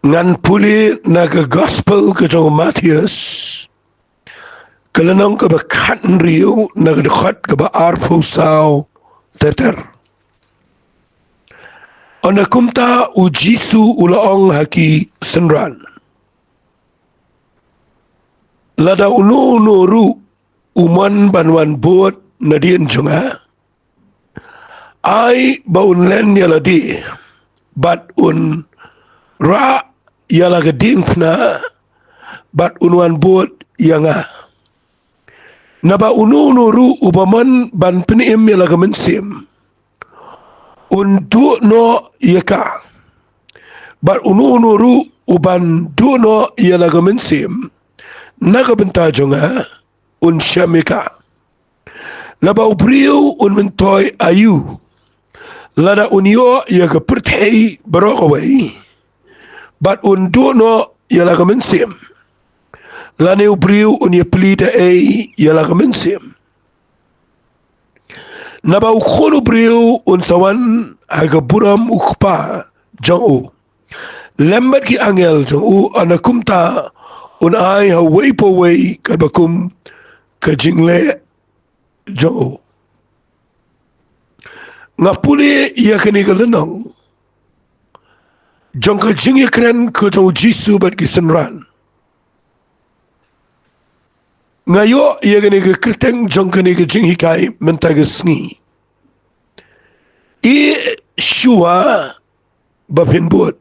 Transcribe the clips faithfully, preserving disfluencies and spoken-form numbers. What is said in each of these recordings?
Ngan pule na ka gospel ka jong u Mathaios, ka lynnong kaba khathynriew, na ka dkhot kaba arphew saw ter ter. Ynda kumta u Jisu u la ong ha ki synran, lada uno uno ruh u mon ban wan bud nadien jong nga, ai ba un len ïa lade, bad un rah ïa la ka diengphna, bad un wan bud ïa nga. Naba uno uno ruh uba mon ban pynim ïa la ka mynsiem, un duh noh ïa ka. Bad uno uno ruh uban duh noh ïa la ka mynsiem na ka bynta jong nga, un shem ïa ka. Naba u briew un myntoi aïu lada un ïoh ïa ka pyrthei baroh kawei, bad un duh noh ïa la ka mynsiem? Lane u briew un ïaplie da ei ïa la ka mynsiem? Naba u khun u briew un sa wan ha ka burom u kpa jong u, lem bad ki angel jong u, ynda kumta un ai ha uwei pa uwei katba kum ka jingleh jong u. Nga pule ïa kane ka lynnong jong ka jingïakren ka jong u Jisu bad ki synran. Nga ïoh ïa kane ka kyrteng jong kane ka jinghikai mynta ka sngi: Ïeh shuwa ba phin bud.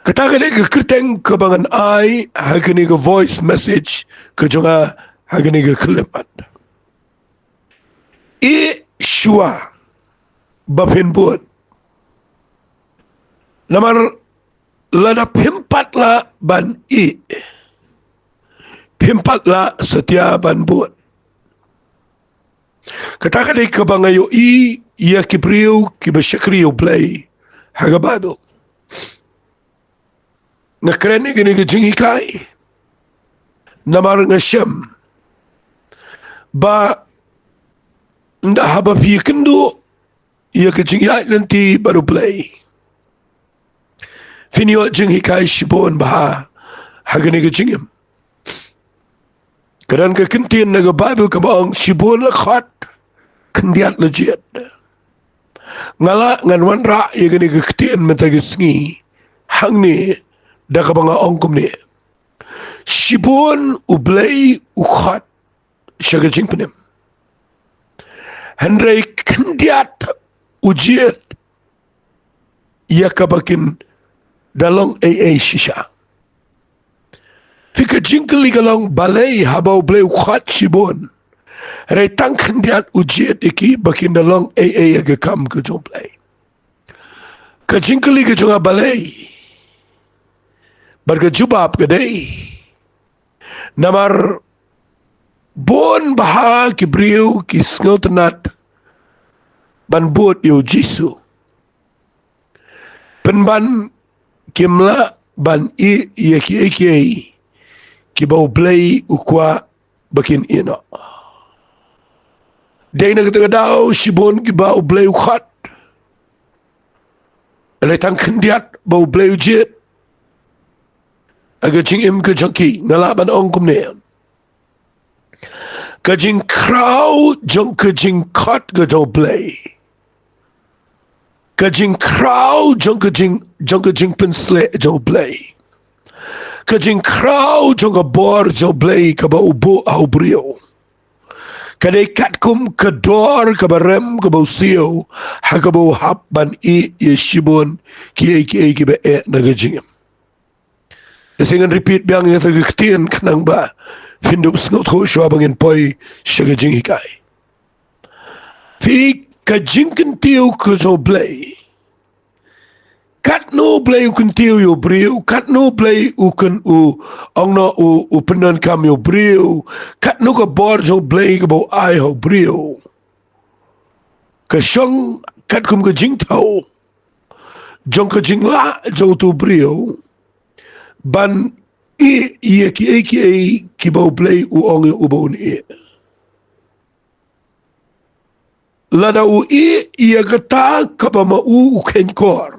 Kata ka dei ka kyrteng kaba ngan ai ha kane ka voice message ka jong nga ha kane ka khyllipmat. Ïeh shuwa ba phin bud. Namar lada phim pat lah ban ïeh, phim pat lah satia ban bud. Kata ka dei kaba nga ïohi ïa ki briew kiba shakri ïa u Blei ha ka Baibl. Nga kren ïa kane ka jinghikai namar nga shem ba ynda haba phi ïakynduh ïa ka jingïaid lynti bad u Blei, phin ïoh jinghikai shibun bha ha kane ka jingim. Ka don ka ktien na ka Baibl kaba ong, shibun la khot, khyndiat la jied. Nga lah ngan wanrah ïa kane ka ktien mynta ka sngi hangne da kaba nga ong kumne: shibun u Blei u khot sha ka jingpynim, hynrei khyndiat u jied ïa kaba kin da long ei ei shisha. Te ka jingkylli ka long, balei haba u Blei u khot shibun, hynrei tang khyndiat u jied ïa ki ba kin da long ei ei ha ka kam ka jong u Blei? Ka jingkylli ka jong nga balei, bad ka jubab ka dei namar bun bha ki briew ki sngewtynnat ban bud ïa u Jisu, pynban kim lah ban ïeh ïa kiei kiei kiba u Blei u kwah ba kin ïeh noh. Dei na kata ka daw shibun kiba u Blei u khot, hynrei tang khyndiat ba u Blei u jied ha ka jingim ka jong ki. Nga lah ban ong kumne: ka jingkhraw jong ka jingkhot ka jong u Blei, ka jingkhraw jong ka jing, jong ka jingpynshlur jong u Blei, ka jingkhraw jong ka bor jong u Blei kaba u buh ha u briew, ka dei katkum ka dor kaba rem kaba u siew ha kaba u hap ban ïeh ïa shibun kiei kiei kiba eh na ka jingim. Te shu ngan repeat biang ïa kata ka ktien khnang ba phin dup sngewthuh shuwa ba ngin poi sha ka jinghikai. Te ka jingkyntiew ka jong u Blei, katno u Blei u kyntiew ïa u briew, katno u Blei u kyn, u ong noh, u, u pyndonkam ïa u briew, katno ka bor jong u Blei kaba u ai ha u briew, ka shong katkum ka jingthaw jong ka jinglah jong uto u briew ban ïeh ïa kiei kiei kiba u Blei u ong ïa u ba un ïeh. Lada u ïeh ïa kata kaba ma u u kheiñkor,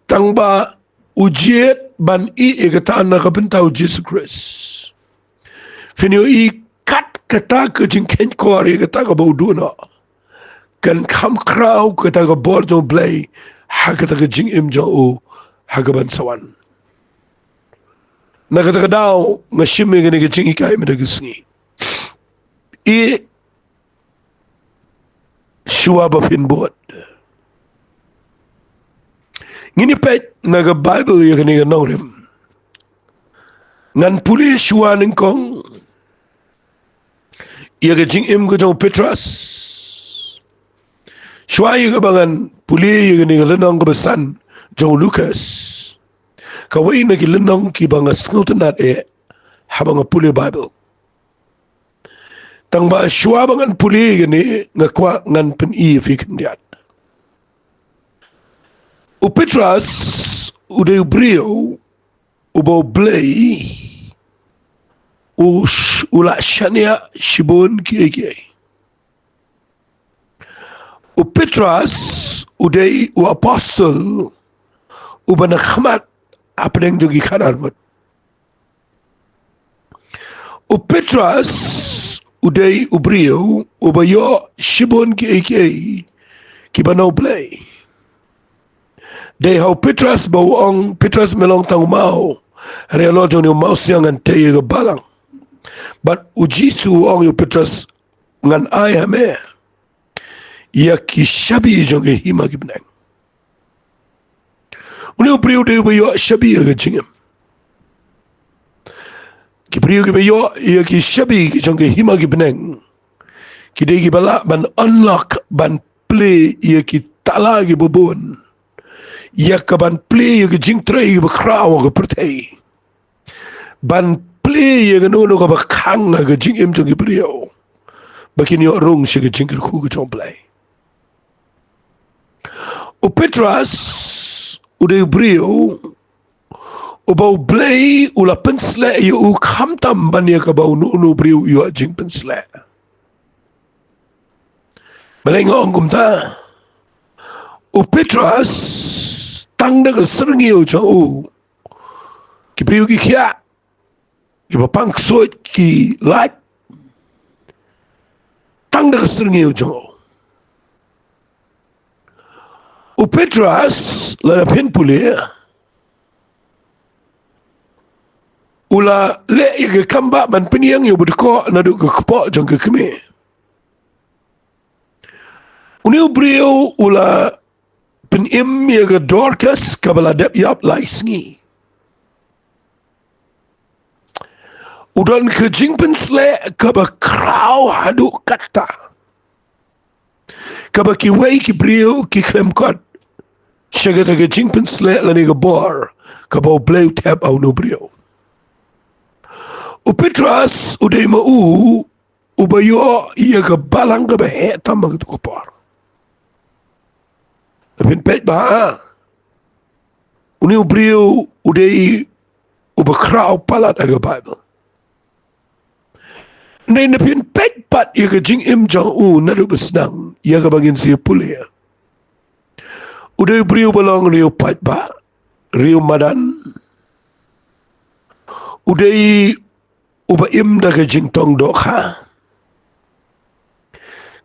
Tang ba u jied ban ïeh ïa kata na ka bynta u Jisu Khrist. Phin ïohi kat kata ka jingkheiñ kor ïa kata kaba u duh noh kan kham khraw kata ka bor jong u Blei ha kata ka jingim jong u ha kaban sa wan. Na kata ka daw nga shim ïa kane ka jinghikai mynta ka sngi. Ïeh shuwa ba phin bud. Ngin ïa peit na ka Baibl ïa kane ka nongrim. Ngan pule shuwa nyngkong ïa ka jingim ka jong u Petros. Shuwa ïa kaba ngan pule ïa kane ka lynnong kaba san jong u Lukas, kawei na ki lynnong kiba nga sngewtynnad eh haba nga pule Baibl. Tang ba shuwa ba ngan pule ïa kane, nga kwah ngan pyni ïa phi khyndiat. U Petros u dei u briew uba u Blei u sh-, u la shaniah shibun kiei kiei. U Petros u dei u apostol uba na khmat hapdeng jong ki khatar ngut. U Petros u dei u briew uba ïoh shibun kiei kiei kiba na u Blei. Dei ha u Petros ba u ong, Petros, me long tang u maw, hynrei halor jong une u mawsiang ngan tei ïa ka balang. Bad u Jisu u ong ïa u Petros, ngan ai ha me ïa ki shabi jong ka hima ki bneng. Une u briew u dei uba ïoh shabi ïa ka jingim. Ki briew kiba ïoh ïa ki shabi ki jong ka hima ki bneng, ki dei kiba lah ban unlock, ban plie ïa ki tala kiba bun, ïa kaban plie ïa ka jingtrei kiba khraw ha ka pyrthei, ban plie ïa kano kano kaba khang ha ka jingim jong ki briew, ba kin ïoh rung sha ka jingkyrkhu ka jong u Blei. U Petros u dei u briew uba u Blei u la pynsleh ïa u khamtam ban ïa kaba uno uno u briew u ïoh jingpynsleh. Balei nga ong kumta? U Petros, tang da ka syrngiew jong u, ki briew ki khiah, kiba pang ksuid ki lait tang da ka syrngiew jong u. U Petros, lada phin pule, u la leh ïa ka kam ba ban pynïeng ïa u ba dkoh naduh ka kpoh jong ka kmie. Une u briew u la pynim ïa ka Dorcas kaba la dep ïap lai sngi. U don ka jingpynsleh kaba khraw haduh katta, kaba kiwei ki briew ki khlem kot sha kata ka jingpynsleh lane ka bor kaba u Blei u thep ha une u briew. U Petros u dei ma u uba ïoh ïa ka balang kaba heh tam ha kato ka por. Phin peit bha, une u briew u dei uba khraw palat ha ka Baibl. Hynrei phin peit pat ïa ka jingim jong u naduh ba sdang ïa kaba ngin sa pule. U dei u briew ba long riew paidbah, riew madan. U dei uba im da ka jingtong dohkha.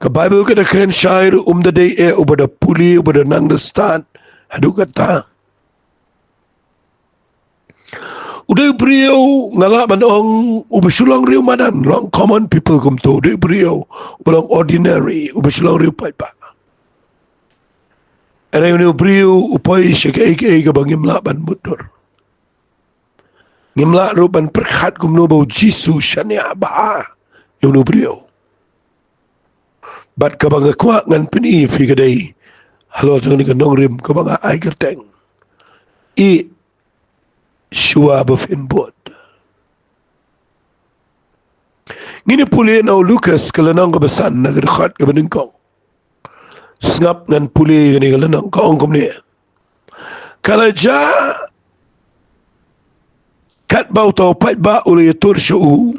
Ka Baibl ka da kren shai ruh, um da dei eh uba da pule, uba da nang da stad haduh katta. U dei u briew, nga lah ban ong, uba shu long riew madan, long common people kumto. U dei u briew uba long ordinary, uba shu long riew paidbah. Hynrei une u briew u poi sha kaei kaei kaba ngim lah ban mutdur. Ngim lah ruh ban pyrkhat kumno ba u Jisu u shaniah bha ïa une u briew. Bad kaba nga kwah ngan pyni ïa phi ka dei halor jong kane ka nongrim kaba nga ai kyrteng, Ïeh shuwa ba phin bud. Ngin ïa pule na u Lukas ka lynnong kaba san, na ka dkhot kaba nyngkong. Sngap ngan pule kane ka lynnong, ka ong kumne: Ka la jia katba uta u paidbah u la ïatur sha u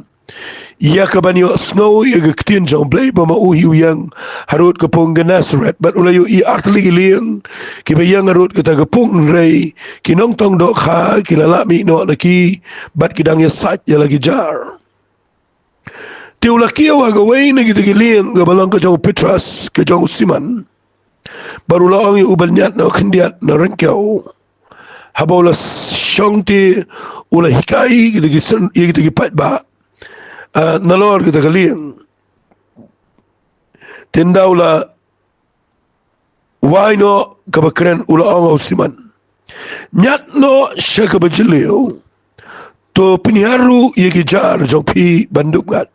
ïa ka ban ïohsngew ïa ka ktien jong U Blei ba ma u hi u ïeng harud ka pung Gennesaret, bad u la ïohi artylli ki lieng kiba ïeng harud kata ka pung, hynrei ki nongtong dohkha ki la lah mih noh na ki, bad ki dang ïasaid ïa la ki jar. Te u la kiew ha kawei na kita ki lieng kaba long ka jong u Petros, ka jong u Simon. Bad u la ong ïa u ban ñiad noh khyndiat na ryngkew. Haba u la shong te u la hikai ïa kita ki syn-, ïa kita ki paidbah, ah, nalor kita ka lieng. Te ynda u la wai noh kaba kren, u la ong ha u Simon, ñiad noh sha kaba jylliew, to pynhiar ruh ïa ki jar jong phi ban dup ngat.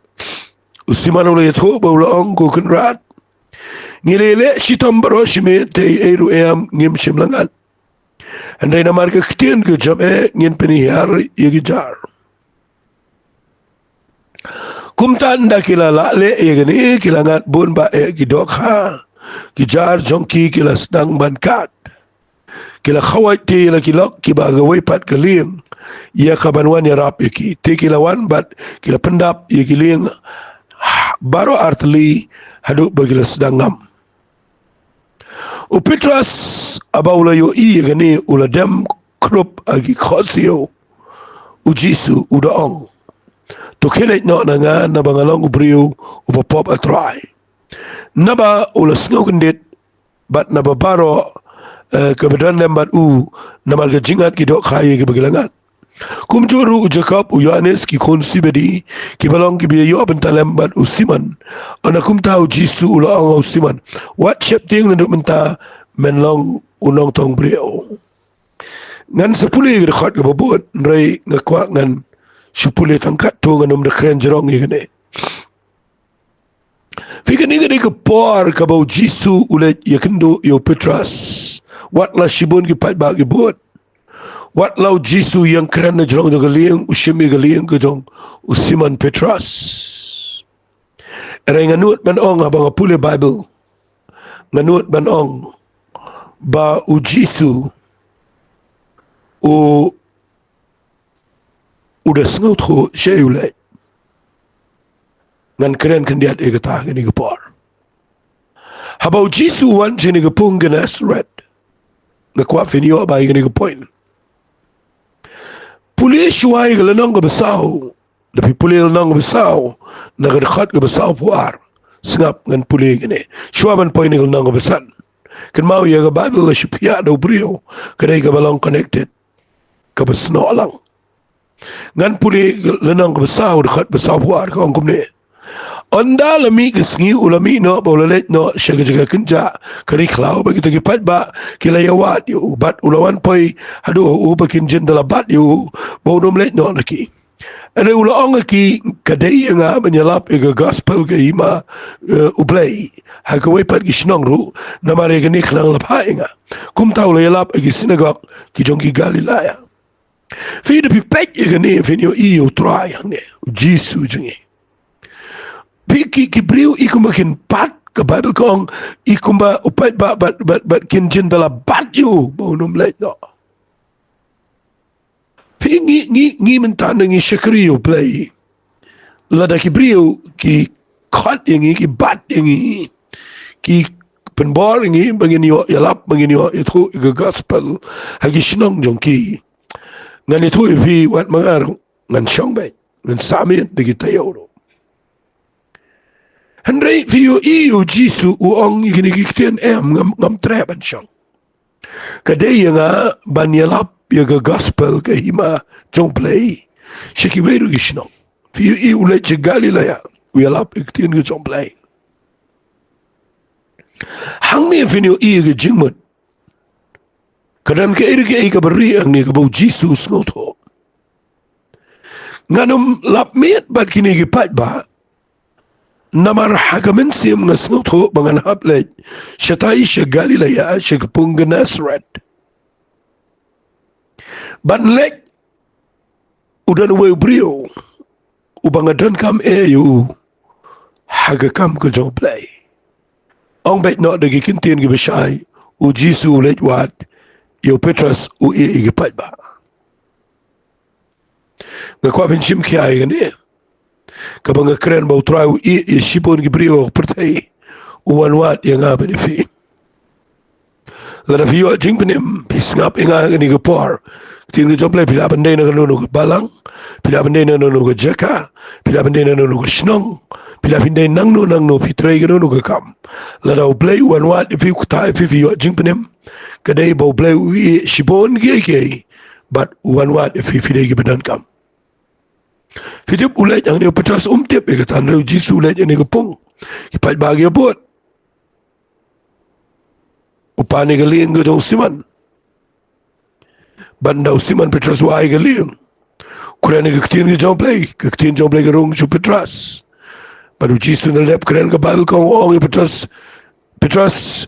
U Simon u la ïathuh bad u la ong, ko Kynrad, ngi la ïaleh shitom baroh shi miet, te ei ei ruh em ngim shym la ngat. Hynrei namar ka ktien ka jong me ngin pynhiar ïa ki jar. Kumta ynda ki la lah leh ïa kane, ki la ngat bun bah eh ki dohkha. Ki jar jong ki ki la sdang ban kad. Ki la khawai te ïa la ki lok kiba ha kawei pat ka lieng, ïa ka ban wan ïarap ïa ki. Te ki la wan bad ki la pyndap ïa ki lieng baroh artylli haduh ba ki la sdang ngam. U Petros haba u la ïohi ïa kane, u la dem khrup ha ki khohsiew. U Jisu u da ong, to khie leit noh na nga, naba nga long u briew uba pop, ah Trai. Naba u la sngew kyndit bad naba baroh, eh, kaba don lem bad u, namar ka jingïaid ki dohkha ïa kiba ki la ngat. Kumjuh ruh u Jakob, u Ïoannis, ki khun Sebedi, kiba long kiba ïa ïoh bynta lem bad u Simon. Ynda kumta u Jisu u la ong ha u Simon, wat sheptieng, naduh mynta men long u nongtong briew. Ngan sa pule ïa ka dkhot kaba bud, hynrei nga kwah ngan shu pule tang katto, ngan ym da kren jrong ïa kane. Phi, kane ka dei ka por kaba u Jisu u leit ïakynduh ïa u Petros. Wat la shibun ki paidbah ki bud, wat la u Jisu u ïeng kren na jrong jong ka lieng, u shim ïa ka lieng ka jong u Simon Petros. Hynrei nga nud ban ong, haba nga pule Baibl, nga nud ban ong ba u Jisu u, u da sngewthuh shaei u leit. Ngan kren khyndiat ïa kata ha kane ka por. Haba u Jisu u wan sha kane ka pung Gennesaret, nga kwah phin ïoh bha ïa kane ka point. Pule shuwa ïa ka lynnong kaba saw. Da phi pule lynnong kaba saw, na ka dkhot kaba sawphew ar. Sngap, ngan pule ïa kane. Shuwa ban poi na ka lynnong kaba san. Kynmaw, ïa ka Baibl la shu phiah da u briew, ka dei kaba long connected, kaba snoh lang. Ngan pule lynnong kaba saw, dkhot ba sawphew ar, ka ong kumne. Ynda la mih ka sngi, u la mih noh bad u la leit noh sha ka jaka kynjah ka ri khlaw, bad kita ki paidbah ki la ïawad ïa u, bad u la wan poi haduh ha u ba kin jin da la bat ïa u ba un ym leit noh na ki. Hynrei u la ong ha ki, ka dei ïa nga ban ïalap ïa ka gospel ka hima, eh, U Blei ha kawei pat ki shnong ruh, namar ïa kane khnang la phah ïa nga. Kumta u la ïalap ha ki synagog ki jong ki Galilaya. Phi, da phi peit ïa kane, phin ïohi ïa u Trai hangne, u Jisu jong ngi. Phi, ki, ki briew i kumba kin bat, ka Baibl ka ong, i kumba u paidbah bad, bad, bad kin jin da la bat ïa u ba un ym leit noh. Phi, ngi, ngi, ngi mynta ngi shakri ïa U Blei. Lada ki briew ki khot ïa ngi, ki bat ïa ngi, ki pynbor ïa ngi ba ngin ïoh ïalap, ba ngin ïoh ïathuh ïa ka gospel ha ki shnong jong ki, ngan ïathuh ïa phi, wat ma nga ruh ngan shong beit, ngan sah miet da ki taïew ruh. Hynrei phi ïohi ïa u Jisu u ong ïa kine ki ktien, em, ngam, ngam treh ban shong. Ka dei ïa nga ban ïalap ïa ka gospel ka hima jong U Blei sha kiwei ruh ki shnong. Phi ïohi u leit sha Galilaya, u ïalap ïa ka ktien ka jong U Blei. Hangne phin ïohi ïa ka jingmut. Ka don kaei re kaei kaba rieh hangne kaba u Jisu u sngewthuh. Ngan ym lap miet bad kine ki paidbah, namar ha ka mynsiem nga sngewthuh ba ngan hap leit shatai sha Galilaya, sha ka pung Gennesaret. Ban leit, u don uwei u briew uba nga donkam eh ïa u ha ka kam ka jong U Blei. Ong beit noh da ki kyntien kiba shai, u Jisu u leit wad ïa u Petros, u ïeh ïa ki paidbah. Nga kwah phin shim khia ïa kane. Kaba nga kren ba U Trai u ïeh ïa shibun ki briew ha ka pyrthei, u wan wad ïa nga bad ïa phi. Lada phi ïoh jingpynim, phi sngap ïa nga ha kane ka por. Ka ktien ka jong U Blei, phi lah ban dei na kano kano ka balang, phi lah ban dei na kano kano ka jaka, phi lah ban dei na kano kano ka shnong, phi lah ban dei nangno nangno, phi trei kano kano ka kam. Lada U Blei u wan wad ïa phi, u ktah ïa phi, phi ïoh jingpynim, ka dei ba U Blei u ïeh shibun kiei kiei bad u wan wad ïa phi, phi dei kiba donkam. Phi tip, u leit hangne, u Petros um tip ïa kata, hynrei U Jisu u leit hangne ha ka pung. Ki paidbah ki ïa bud. U pan ïa ka lieng ka jong u Simon. Bad ynda u Simon Petros u ai ïa ka lieng, u kren ïa ka ktien ka jong U Blei, ka ktien jong U Blei ka rung sha u Petros. Bad U Jisu u la dep kren, ka Baibl ka ong, u ong ïa u Petros, Petros,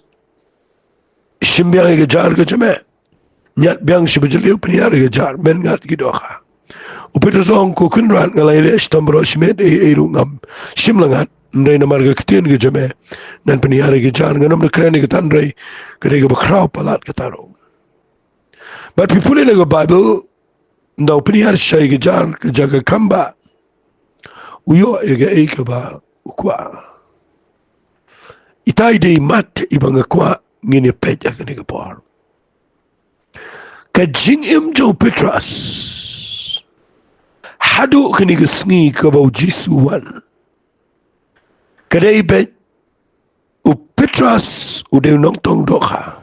shim biang ïa ka jar ka jong me. Ñiad biang sha ba jylliew, pynhiar ïa ka jar, men ngat ki dohkha. U Petros u ong, ko Kynrad, nga la ïaleh shitom baroh shimet, ei ei ruh ngam shym la ngat, hynrei namar ka ktien ka jong me ngan pynhiar ïa ka jar. Ngan ym da kren ïa kata hynrei ka dei kaba khraw palat kata ruh. Bad phi pule na ka Baibl, ynda u pynhiar shai ka jar, ka jaka kam ba u ïoh ïa kaei kaba u kwah. Ita i dei i mat iba nga kwah ngin ïa peit ha kane ka por. Ka jingim jong u Petros haduh kane ka sngi kaba U Jisu u wan, ka dei beit u Petros u dei u nongtong dohkha.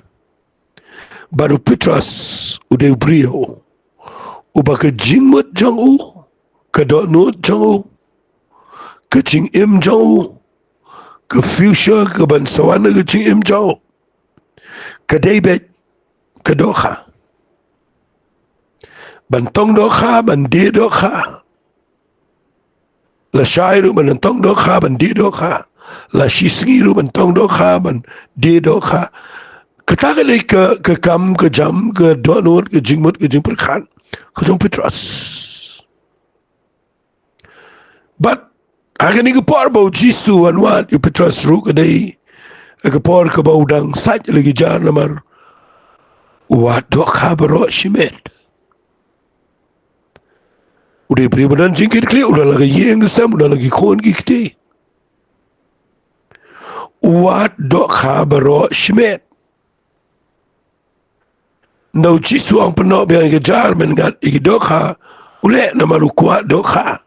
Bad u Petros u dei u briew uba ka jingmut jong u, ka dohnud jong u, ka jingim jong u, ka future kaban sa wan ha ka jingim jong u, ka dei beit ka dohkha. Ban tong dohkha, ban die dohkha. Lashai ruh ban tong dohkha, ban die dohkha. La shisngi ruh ban tong dohkha, ban die dohkha. Kata ka dei ka, ka kam, ka jam, ka dohnud, ka jingmut, ka jingpyrkhat ka jong u Petros. Bad ha kane ka por ba U Jisu u wan wad ïa u Petros ruh, ka dei ka por kaba u dang sait la ki jar, namar u wad dohkha baroh shimet. U dei u briew ba don jingkitkhlieh, u don la ka ïing ka sem, u don la ki khun ki kti. U wad dohkha baroh shimet. Ynda U Jisu u ong pynnoh biang ïa ka jar, men ngat ïa ki dohkha, u leh namar u kwah dohkha.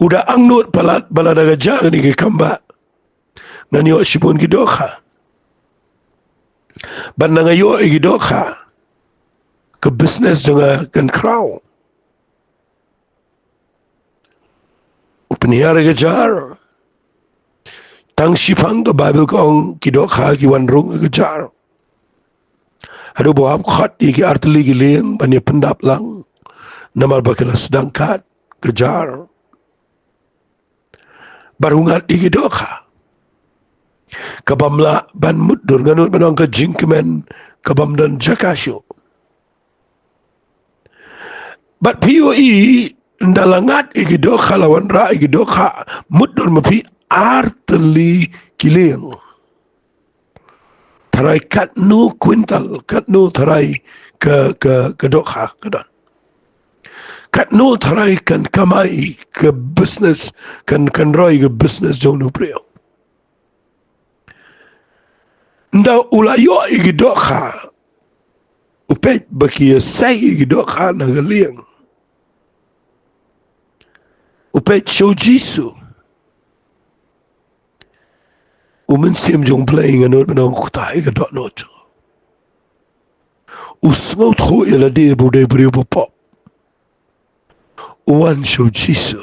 U da angnud palat ba lada ka jia kane ka kam ba ngan ïoh shibun ki dohkha. Bad ynda nga ïoh ïa ki dohkha, ka business jong nga kan khraw. U pynhiar ïa ka jar. Tang shiphang ka Baibl ka ong ki dohkha ki wan rung ha ka jar. Haduh ba u hap khot ïa ki artylli ki lieng ban ïa pyndap lang, namar ba ki la sdang kat ka jar. Bad u ngat ïa ki dohkha. Ka bym lah ban mutdur, nga nud ban ong ka jingkmen ka bym don jaka shuh. Bad phi ïohi, ynda la ngat ïa ki dohkha, la wanrah ïa ki dohkha, mutdur ma phi artylli ki lieng. Tharai katno kwintal, katno tharai ka, ka, ka dohkha ka don. Katno tharai kan kamai ka business, kan, kan roi ka business jong u briew. Ynda u la ïoh ïa ki dohkha, u peit ba ki ïa sei ïa ki dohkha na ka lieng. U peit sha u Jisu. U Mynsiem jong u Blei, nga nud ban ong, u ktah ïa ka dohnud jong u. U sngewthuh ïa lade ba u dei briew ba pop. U wan sha u Jisu.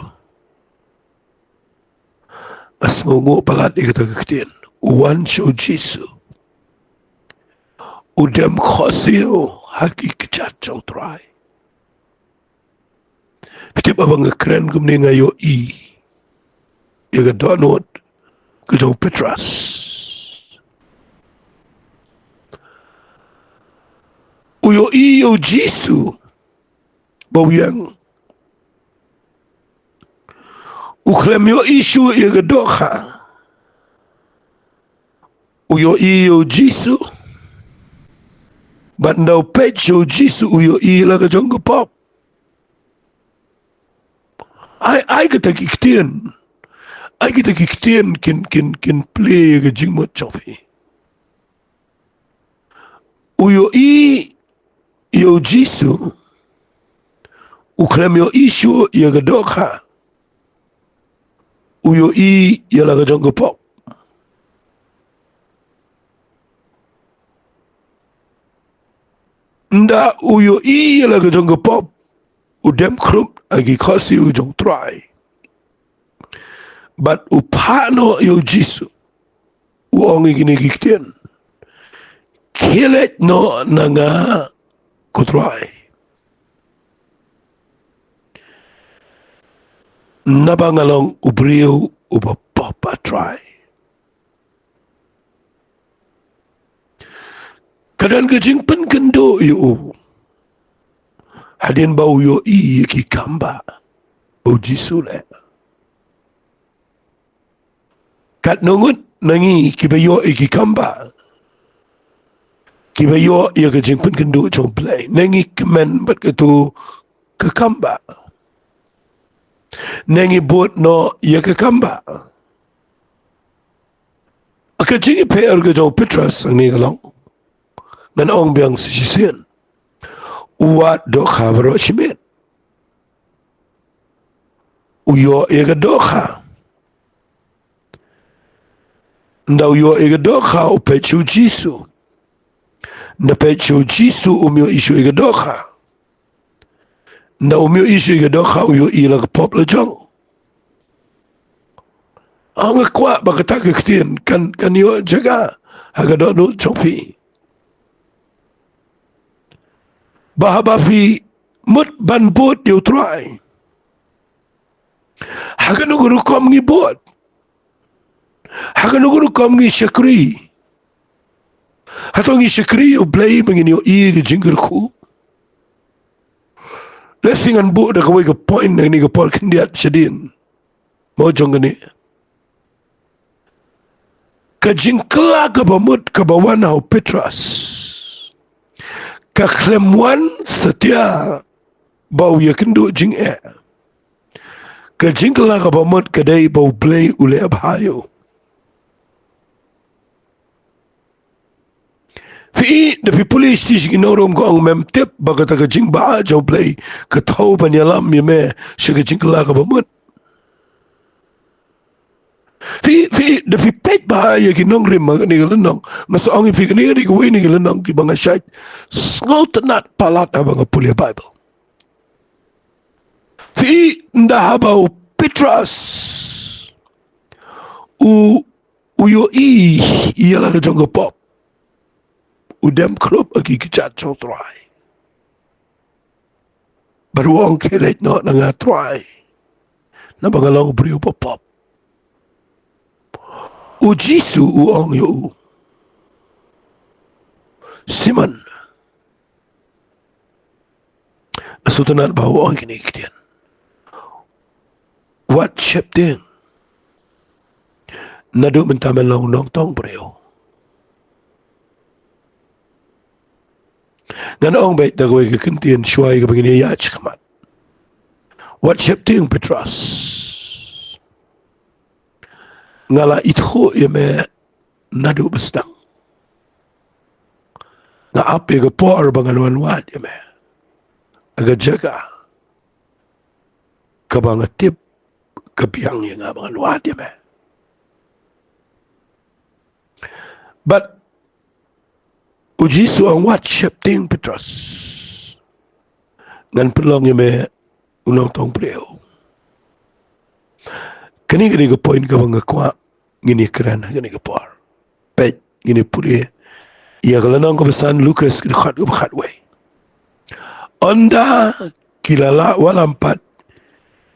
Nga sngewnguh palat ïa kata ka ktien. U wan sha u Jisu. U dem khohsiew ha ki kjat jong u Trai. Phi tip, haba nga kren kumne nga ïohi ïa ka dohnud ka jong u Petros. U ïohi ïa u Jisu ba u ïeng. U khlem ïohi shuh ïa ka dohkha. U ïohi ïa u Jisu. Bad ynda u peit sha u Jisu u ïohi la ka jong ka pop. Ai, ai kata ki ktien. Ai kata ki ktien kin, kin, kin plie ïa ka jingmut jong phi. U ïohi ïa u Jisu. U khlem ïohi shuh ïa ka dohkha. U ïohi ïa la ka jong ka pop. Ynda u ïohi ïa la ka jong ka pop, u dem khrup ha ki khohsiew jong u Trai. Bad u phah noh ïa u Jisu. U ong ïa kine ki ktien. Khie leit noh na nga ko Trai. Naba nga long u briew uba pop, ah Trai. Ka don ka jingpynkynduh ïa u. Hadien ba u ïohi ïa ki kam ba u Jisu u leh. Katno ngut na ngi kiba ïoh ïa ki kam ba, kiba ïoh ïa ka jingpynkynduh jong u Blei? Ne ngi kmen bad kato ka kam ba, ne ngi bud noh ïa ka kam ba. Ka jingïapher ka jong u Petros hangne ka long, ngan ong biang sa shisien, u wad dohkha baroh shi miet. U ïoh ïa ka dohkha. Ynda u ïoh ïa ka dohkha, u peit sha u Jisu. Ynda peit sha u Jisu, um ïohi shuh ïa ka dohkha. Ynda um ïohi shuh ïa ka dohkha, u ïohi la ka pop la jong. Nga kwah ba kata ka ktien kan, kan ïoh jaka ha ka dohnud jong phi. Ba haba phi mut ban bud ïa u Trai, ha kano ka rukom ngi bud? Ha kano ka rukom ngi shakri? Hato ngi shakri ïa u Blei ba ngin ïohi ïa ka jingkyrkhu? Lehse ngan buh da kawei ka point na kane ka por khyndiat shadien. Mo jong kane. Ka jingkylla kaba mut kaba wan ha u Petros, ka khlem wan satia ba u ïakynduh jingeh. Ka jingkylla kaba mut ka dei ba u Blei u leh bha ïa u. Phi i, da phi pule shisha ki nongrim ka ong, mem tip ba kata ka jingbha jong u Blei ka thew ban ïalam ïa me sha ka jingkylla kaba mut. Phi, phi, da phi peit bha ïa ki nongrim ha kane ka lynnong, nga sa ong ïa phi kane ka dei kawei na ki lynnong kiba nga shait sngewtynnat palat haba nga pule Baibl. Phi i, ynda haba u Petros u, u ïohi ïa la ka jong ka pop, u dem khrup ha ki kjat jong u Trai. Bad u ong, khie leit noh na nga Trai, naba nga long u briew ba pop. U Jisu u ong ïa u, Simon, nga sngewtynnat ba u ong kine ki ktien, wat sheptieng. Naduh mynta men long u nongtong briew. Ngan ong beit da kawei ka kyntien shuwa ïa kaba ngin ïaid shakhmat. Wat sheptieng Petros. Nga la ithuh ïa me naduh ba sdang. Nga ap ïa ka por ba ngan wan wad ïa me ha ka jaka kaba nga tip ka biang ïa nga ba ngan wad ïa me. Bad u Jisu u ong, wat sheptieng Petros. Ngan pynlong ïa me u nongtong briew. Kane ka dei ka point kaba nga kwah ngin ïakren ha kane ka por. Peit, ngin ïa pule ïa ka lynnong kaba san, Lukas ka dkhot kaba khatwei. Ynda ki la lah wallam pat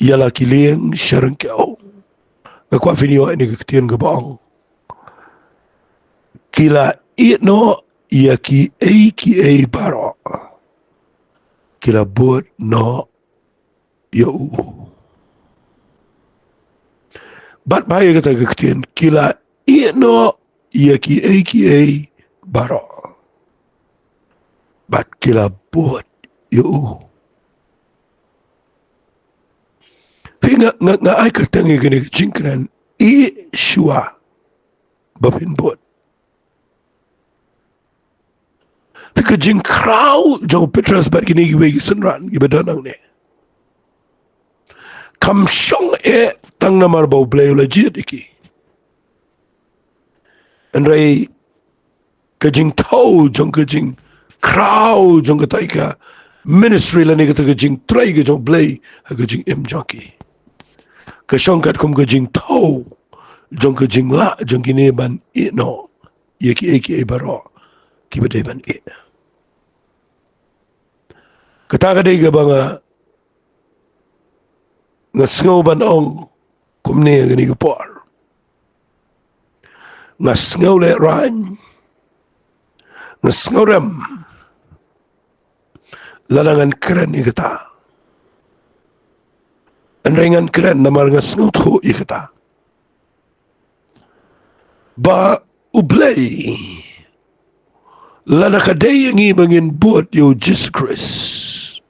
ïa la ki lieng sha ryngkew, nga kwah phin ïoh ïa kane ka ktien kaba ong, ki la ïeh noh ïa kiei kiei baroh, ki la bud noh ïa u. Bad ba ïa kata ka ktien, ki la ïeh noh ïa kiei kiei baroh, bad ki la bud ïa u. Te nga, nga, nga ai kyrteng ïa kane ka jingkren, ïeh shuwa ba phin bud. Te ka jingkhraw jong u Petros bad kine kiwei ki synran kiba don hangne kam shong eh tang namar ba U Blei u la jied ïa ki. Hynrei ka jingthew jong ka jingkhraw jong kata ka ministry lane kata ka jingtrei ka jong U Blei ha ka jingim jong ki ka shong katkum ka jingthew jong ka jinglah jong kine ban ïeh noh ïa kiei kiei baroh kiba dei ban ïeh. Kata ka dei kaba nga, nga sngew ban ong kumne ha kane ka por. Nga sngew lehraiñ, nga sngew rem lada ngan kren ïa kata. Hynrei ngan kren namar nga sngewthuh ïa kata ba U Blei, lada ka dei ïa ngi ba ngin bud ïa U Jisu Khrist,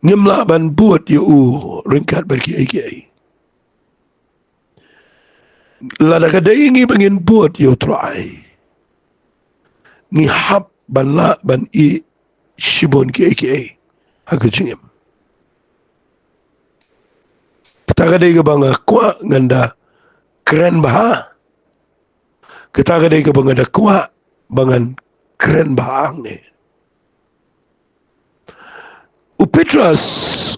ngim lah ban bud ïa u ryngkat bad kiei kiei. Lada ka dei ïa ngi ba ngin bud ïa U Trai, ngi hap ban lah ban ïeh shibun kiei kiei ha ka jingim. Kata ka dei kaba nga kwah ngan da kren bha. Kata ka dei kaba nga da kwah ba ngan kren bha hangne. U Petros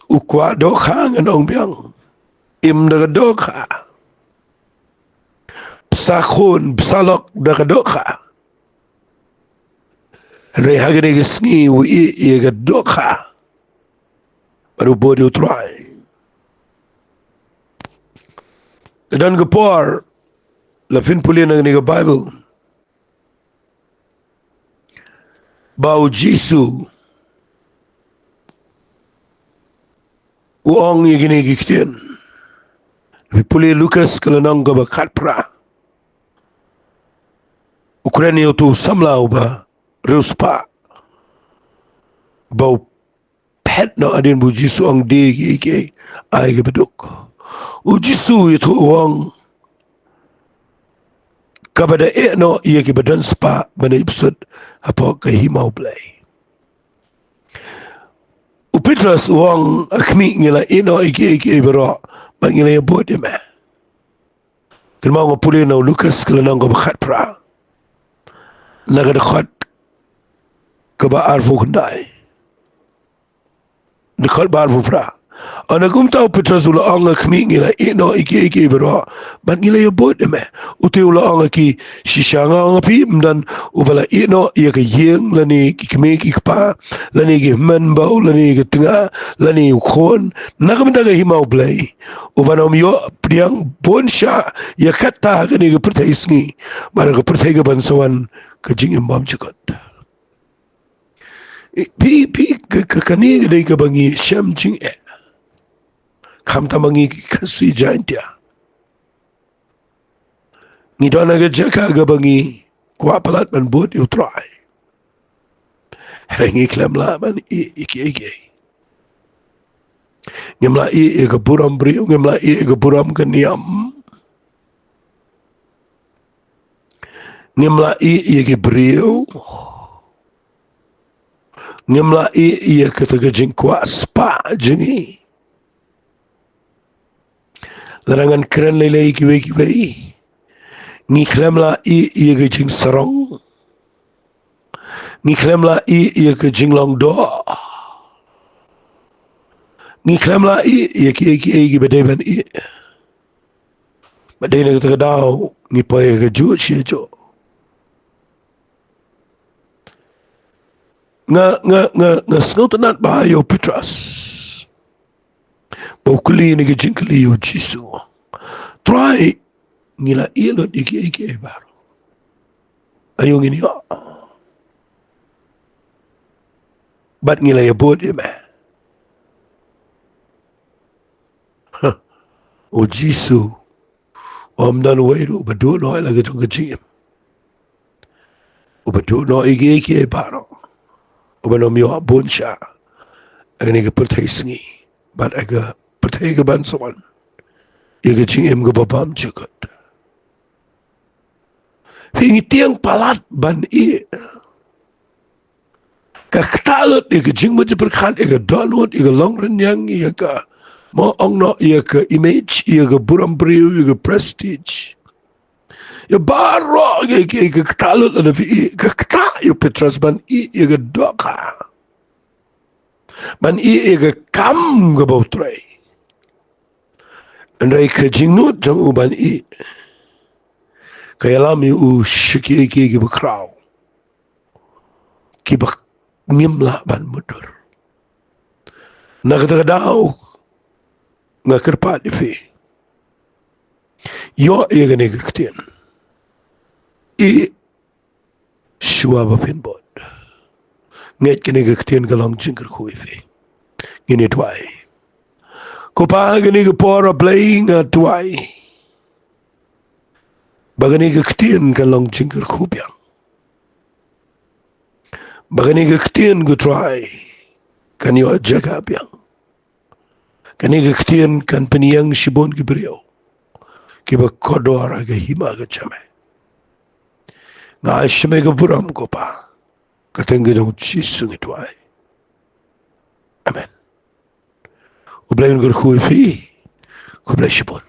u kwah dohkha, ngan ong biang. Im da ka dohkha. Bsa khun, bsa lok da ka dohkha. Hynrei ha kane ka sngi u ïeh ïa ka dohkha bad u bud ïa U Trai. Ka don ka por, la phin pule na kane ka Baibl, ba U Jisu u ong ïa kine ki ktien. Phi pule Lukas ka lynnong kaba khatphra. U kren ïa uto u samla uba riewspah ba u phet noh hadien ba U Jisu u ong die kiei kiei, ai kiba duk. U Jisu u ïathuh u ong, kaba da ïeh noh ïa kiba don spah ban ïa bsut hapoh ka hima U Blei. U Petros u ong, a khmih, ngi la ïeh noh ïa kiei kiei baroh bad ngi la ïa bud ïa me. Kynmaw nga pule na u Lukas ka lynnong kaba khatphra, na ka dkhot kaba arphew khyndai. Dkhot ba arphew phra. Ynda kumta u Petros u la ong, a khmih, ngi la ïeh noh ïa kiei kiei baroh bad ngi la ïa bud ïa me. Uto u la ong ha ki, shisha nga ong ha phi, ym don uba la ïeh noh ïa ka ïing lane ki kmie ki kpa lane ki hynmen bau lane ka tnga lane u khun na ka bynta ka hima U Blei, u ban ym ïoh pdiang bun shah ïa kata ha kane ka pyrthei sngi, bad ha ka pyrthei ka ban sa wan ka jingim bymjukut. Phi, phi, ka, ka, kane ka dei kaba ngi shem jingeh. Khamtam ma ngi ki Khasi Jaintia, ngi don ha ka jaka kaba ngi kwah palat ban bud ïa U Trai. Hynrei ngi khlem lah ban ïeh ïa kiei kiei. Ngim lah ïeh ïa ka burom briew, ngim lah ïeh ïa ka burom ka niam. Ngim lah ïeh ïa ki briew. Ngim lah ïeh ïa kata ka jingkwah spah jong ngi. Lada ngan kren lei lei kiwei kiwei, ngi khlem lah ïeh ïa ka jingsarong. Ngi khlem lah ïeh ïa ka jinglong doh. Ngi khlem lah ïeh ïa kiei kiei kiba dei ban ïeh. Bad dei na kata ka daw ngi poi ha kajuh shi kajuh. Nga, nga, nga, nga sngewtynnat bha ïa u Petros ba u kylli ïa kane ka jingkylli ïa u Jisu. Trai, ngi la ïeh lut ïa kiei kiei baroh. Aïu ngin ïoh? Bad ngi la ïa bud ïa me. Huh. U Jisu, ym don uwei ruh uba duh noh ïa la ka jong ka jingim. Uba duh noh ïa kiei kiei baroh. Uba ym ïoh bun shah ha kane ka pyrthei sngi bad ha ka phi ka ban sa wan ïa ka jingim kaba bymjukut. Phi, ngi tieng palat ban ïeh. Ka ktah lut ïa ka jingmut jingpyrkhat, ïa ka dohnud, ïa ka long rynïeng, ïa ka, mo, ong noh, ïa ka image, ïa ka burom briew, ïa ka prestige. Ïa baroh ïa ka, ïa ka ktah lut lada phi ïeh. Ka ktah ïa u Petros ban ïeh ïa ka dohkha, ban ïeh ïa ka kam kaba u Trai. Hynrei ka jingnud jong u ban ïeh ka ïalam ïa u sha kiei kiei kiba khraw, kiba ngim lah ban mutdur. Na kata ka daw nga kyrpad ïa phi, ïoh ïa kane ka ktien. Ïeh shuwa ba phin bud. Ngeit kane ka ktien ka long jingkyrkhu ïa phi. Ngin ïa duwai. Ko Pa, ha kane ka por, A Blei, nga duwai ba kane ka ktien kan long jingkyrkhu biang, ba kane ka ktien, ko Trai, kan ïoh jaka biang. Kane ka ktien kan pynïeng shibun ki briew kiba kordor ha ka hima ka jong me. Nga ai sha me ka burom, ko Pa. Ka kyrteng ka jong U Jisu ngi duwai. Amen. U Blei un kyrkhu ïa phi. Khublei shibun.